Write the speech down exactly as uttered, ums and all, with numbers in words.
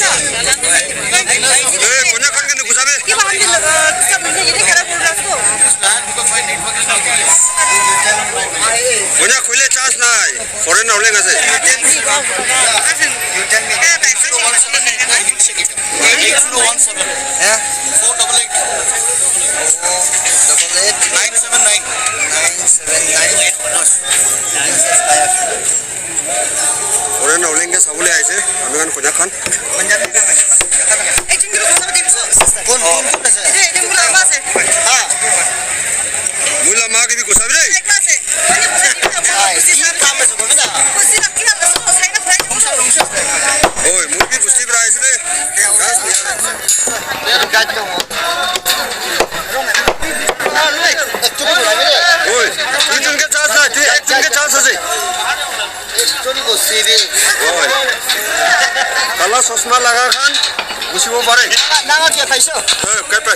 Ei, Konyak khan kene gusabe. Kiba khan ke, uh, disturb nahi, yate khara kuri ase toh. Konyak hoile chance nai. Foreign na hoile ase. Eight zero one seven. Eh? Four double eight. Double eight. Nine seven nine. Nine seven nine. Foreign na hoile ke sabole aise. Ami khan Konyak khan. Punjabi na. Ekjon ke kotha pati biso. Kon, kon, kon ase? Etu, etu mura ama ase. Ha. Mura ama ke bi gusabi de. Ekta ase. Mane gusabi de. Ai, ki kam ase, kobi na? Gusi na, ki kam ase? Sai na, sai na. Oi, moi bi gusi para aise de. Oi, duijon ke chance nai, dui, ekjon ke chance ase. Ekjon gusi de. Oi. Kala chosma laga khan gusibo pare. Nanga kia thaiso? Oi, kepe.